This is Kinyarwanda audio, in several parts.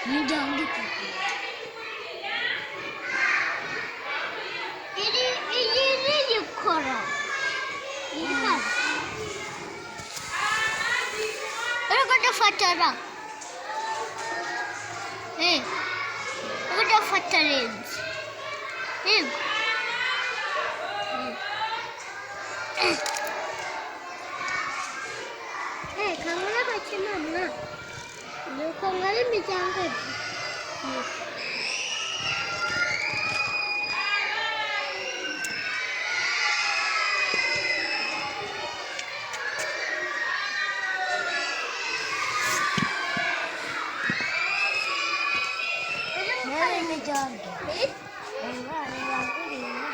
Imiryango itatu. Iyi irikora. Iri hano. Uri kudufotora. Uri kudufotora inzu. Yego. Kangura bakina mwa. Nuko ngari imiryango ebyiri. Ngari imiryango. Reba, reba kuriya.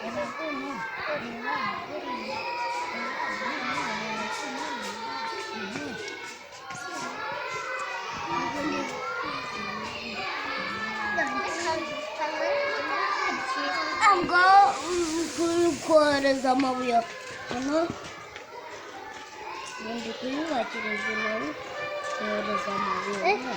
Reba kuno. Reba kuriya. Reba kuno. Reba kuno. Ngo kohereza amabuye hano, ndi kuyubakira inzu nawe kohereza amabuye hano.